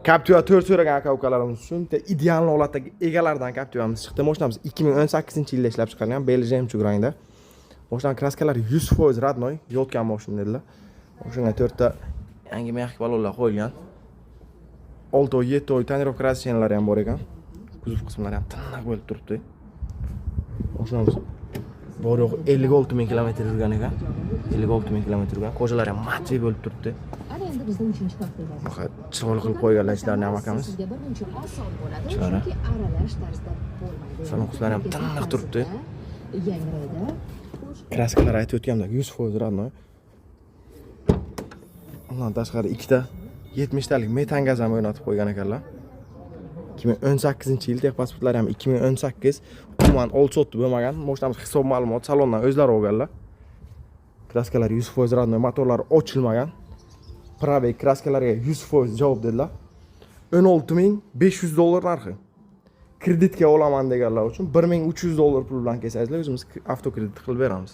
Captiva 4 so'ragan aka ukalarimiz uchun bitta ideal holatdagi egalaridan Captivamiz chiqdi. Mashinamiz 2018-yilda ishlab chiqarilgan, белый жемчуг rangda. Mashinani краска lari 100% родной, yotgan mashina dedilar. Mashinaga to'rtta yangi мягкий balonlar qo'yilgan. 6 oy, 7 oy тонировка, разрешения lari ham bor ekan. Kuzov qismlari ham tiniq bo'lib turibdi. Mashinamiz bor yo'q 56 ming kilometr yurgan ekan. 56 ming kilometr yurgan. Кожа lari ham матовый bo'lib turibdi. Ana endi bizda uchinchi tahlilimiz. Bunaqa chiroyli qilib qo'yganlar ishlarini ham akamiz. Sizga bir muncha oson bo'ladi, Chiroyli. chunki aralash tarzda bo'lmaydi. Salon qismlari ham tiniq turibdi. Yangraydi. Краска lar aytib o'tgandek 100% родной. Undan tashqari ikkita 70 talik metan gaz ham o'rnatib qo'ygan ekanlar. 2018-yil, texpasportlari ham 2018, umuman oldi sotdi bo'lmagan. Mashinamiz hisob ma'lumot salondan o'zlari olganlar. Краска lar 100% родной, motorlari ochilmagan. Пробег, краска larga 100% javob dedilar. 16 500 dollar narxi. Kreditga olaman deganlar uchun 1300 dollar pul bilan kelsangizlar, o'zimiz avtokredit qilib beramiz.